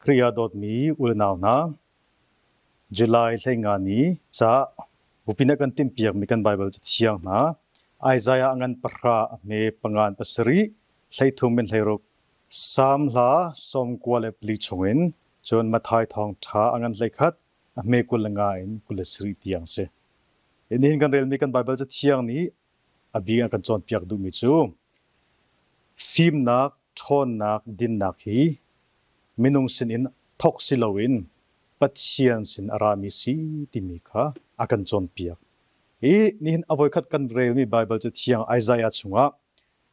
Khrih ah dawtmi u le nau hna, July 15 ni ca bupi nih kan timhpiakmi kan Baibal Cathiang hna Isaiah a ngan pahra a hme pangan pasarih 13 in 16 Salm hla 94 chungin cun Matthai thawngṭha a ngan 11 a hme 25 in 27 tiang a si. Nihin kan relmi kan Baibal Cathiang nih a bik a kan cawnpiak duhmi cu fimnak, ṭhawnnak, dinnak hi minung sinin thawk si loin Pathian sin a rami si timi kha a kan cawnpiak. I nihin a voikhat kan relmi Baibal Cathiang Isaiah chungah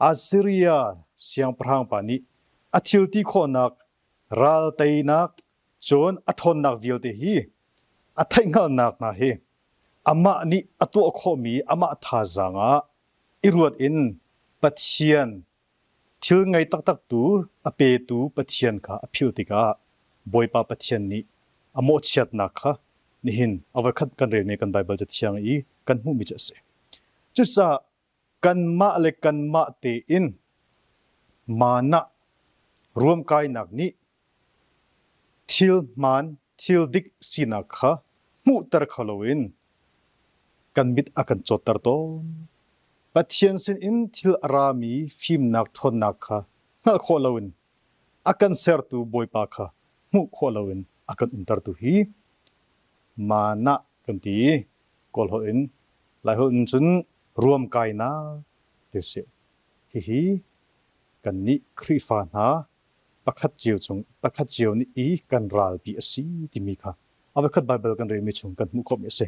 Assyria siangpahrang pa nih a thil ti khawhnak, ral teinak, cun a ṭhawnnak vialte hi a theihhngalhnak hna hi amah nih a tuah khawhmi amah thazaang ah i ruat in Pathian thil ngei taktaktu a petu Pathian kha a philh tikah Bawipa Pathian nih a mawhchiatnak kha nihin a voikhat kan relmi kan Baibal Cathiang i kan hmuhmi cu a si. Cucaah kanmah le kanmah tein manah ruamkainak nih Thil hmaan, thil dik sinak kha hmuhter kho loin kan mit a kan cawtter tawn. Pathian sinin thil a rami fimnak ṭhawnnak kha hngalh khawh loin a kan sertu Bawipa kha hmuh khawh loin a kan umtertu hi manah kan ti i Kawlholh in Laiholh in cun ruamkainak ti a si. Hihi kannih Khrihfa hna pakhat cio cung pakhat cio nih i kan ralpi a si timi kha a voikhat Baibal kan relmi chung kan hmuh khawhmi a si.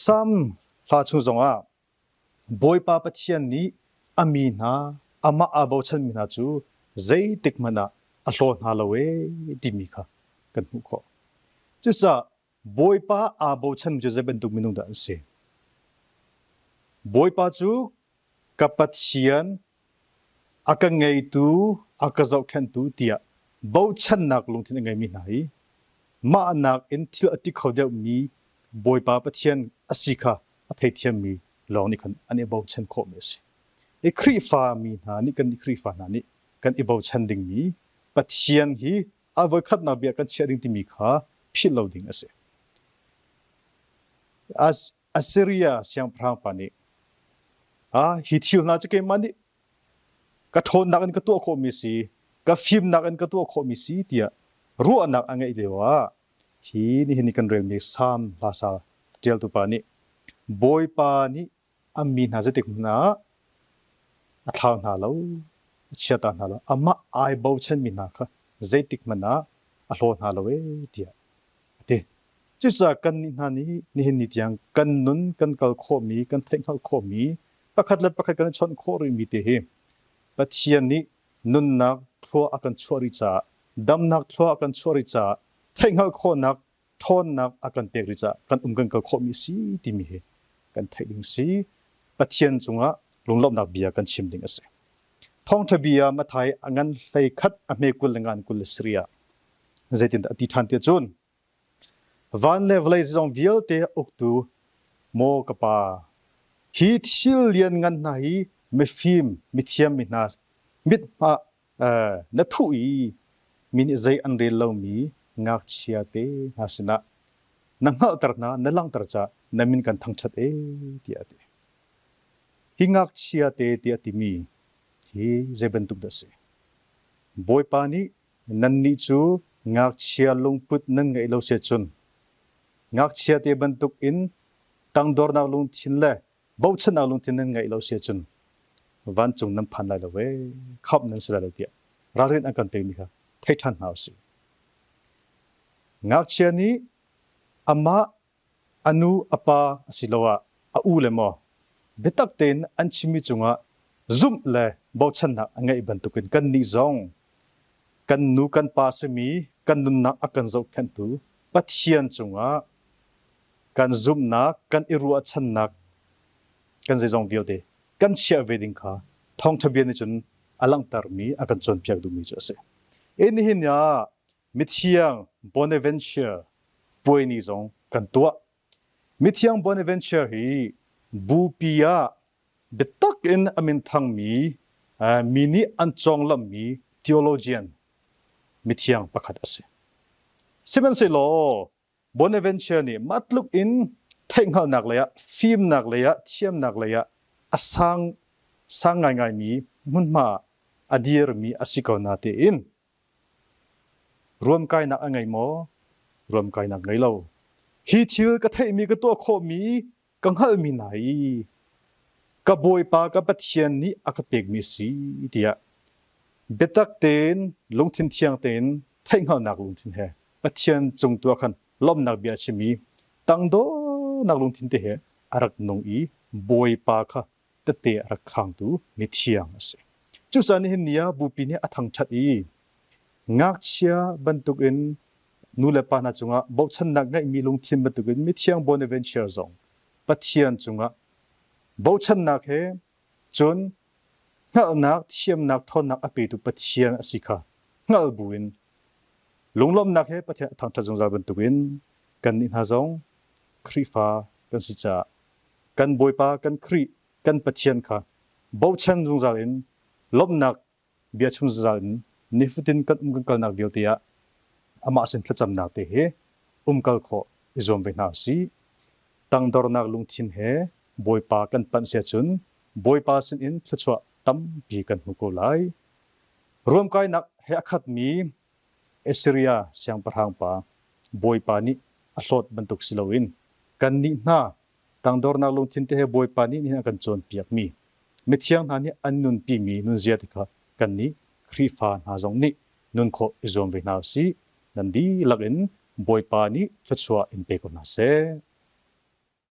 Salm hla chung zongah Bawipa Pathian nih a mi hna amah aa bochanmi hna cu zeitik hmanh ah a hlaw hna lo ee timi kha kan hmuh khawh. Cucaah Bawipa aa bochanmi cu zei bantuk minung dah an si? Bawipa cu ka Pathian A ka ngeitu, a ka zohkhenhtu tiah bochannak lungthin a ngeimi hna hi mah nakin thil a ti kho deuhmi Bawipa Pathian a si kha a theithiammi lawng nih khan an i bochan khawhmi a si. I Khrihfa mi hna nih kan Khrihfa hna nih kan i bochan dingmi Pathian hi a voikhatnak bia kan chiah ding timi kha philh lo ding a si. As Assyria siangpahrang pa nih hi thil hna cu keimah nih ka ṭhawnnak in ka tuah khawhmi a si, ka fimnak in ka tuah khawhmi si tiah ruahnak a ngeih lioah hi nihin i kan relmi Salm hlasa ṭialtu pa nih Bawipa nih a mi hna zeitik hmanh ah a thlau hna lo, a chiata hna lo, amah ai bochanmi hna kha zeitik hmanh ah a hlaw hna lo ee tiah a ti. Cucaah kannih hna nih nihin ni tiang kan nun kan kal khawhmi, kan theihhngalh khawhmi, pakhat le pakhat kan i chawnh khawh rihmi te hi Pathian nih nunnak thlua a kan chuah rih caah, damnak thlua a kan chuah rih caah, theihhngalh khawhnak ṭhawnnak a kan pek rih caah kan um kan kal khawhmi a si timi hi kan theih ding si. Pathian cungah lunglawmhnak bia kan chim ding a si. Thawngṭha bia Matthai a ngan hlei khat a hme 20 le ngan 23 ah zeitindah a ti ṭhan tiah cun Van le vawlei zeizong vialte uktu maw ka Pa, hi thil lianngan hna hi mifim mithiam mi hna mithmah na thuh i mi nih zei an rel lomi ngakchia te hna sinah na hngalhter hna, na langhter caah na min kan thangṭhat ee tiah a ti. Hi ngakchia te tiah timi hi zei bantuk dah a si? Bawipa nih Nannih cu ngakchia lungput nan ngeih lo si cun ngakchia te bantuk in tangdornak lungthin le bochannak lungthin nan ngeih lo si cun vancung nan phan lai lo ee, khamh nan si lai lo tiah ralrin an kan pekmi kha thei ṭhan hna usih. Ngakchia nih amah A nu, a pa asiloah a u le maw biatak tein an chimmi cungah zumh le bochannak a ngeih bantukin kannih zong kan nu kan pa simi kan nunnak a kan zohkhenhtu Pathian cungah kan zumhnak, kan i ruahchannak, kan zeizong vialte kan chiah ve ding kha thawngṭha bia nih cun a langhtermi, a kan cawnpiak duhmi cu a si. Nihin ah Mithiang Bonaventure puai ni zong kan tuah. Mithiang Bonaventure hi bupi ah biatak in a min thangmi mi nih an cawnglammi theologian mithiang pakhat a si. Sihmanhsehlaw Bonaventure nih mah tluk in theihhngalhnak lei ah, fimnak lei ah, thiamnak lei ah a sang sang ngaingaimi hmunhma ah a dirmi a si ko na tein ruamkainak a ngei maw? Ruamkainak ngei lo. Hi thil ka theihmi ka tuah khawhmi ka hngalhmi hna i ka Bawipa ka Pathian nih a ka pekmi a si tiah biatak tein lungthin thiang tein theihhngalhnak lungthin he Pathian cung tu ah khan lawmhnak bia a chim i tangdornak lungthin te he a rak nung i Bawipa kha tete a rak khangtu mithiang a si. Cucaah nihin ni ah Bupi nih a thangṭhat i ngakchia bantukin nu le pa hna cungah bochannak ngeihmi lungthin bantukin mithiang Bonaventure zong Pathian cungah bochannak he cun hngalhnak, thiamnak, ṭhawnnak a petu Pathian a si kha hngal buin lunglawmhnak he Pathian a thangṭhat zungzal bantukin kannih hna zong Khrihfa kan si caah kan Bawipa kan Khrih kan Pathian kha bochan zungzal in lawmhnak bia chim zungzal in nifatin kan um kan kalnak vialte ah amah sin thlacamnak te he umkal khawh i zuam ve hna usih. Tangdornak lungthin he Bawipa kan panh si ahcun Bawipa sinin thluachuah tampi kan hmu ko lai. Ruamkainak he a khatmi Assyria siangpahrang pa Bawipa nih a hlawt bantuk si loin kannih hna tangdornak lungthin te he Bawipa nih nihin a kan cawnpiakmi mithiang hna nih an nunpimi nunzia te kha kannih Khrihfa hna zong nih nun khawh i zuam ve hna usih. Nan dihlak in Bawipa nih thluachuah in pe ko hna seh.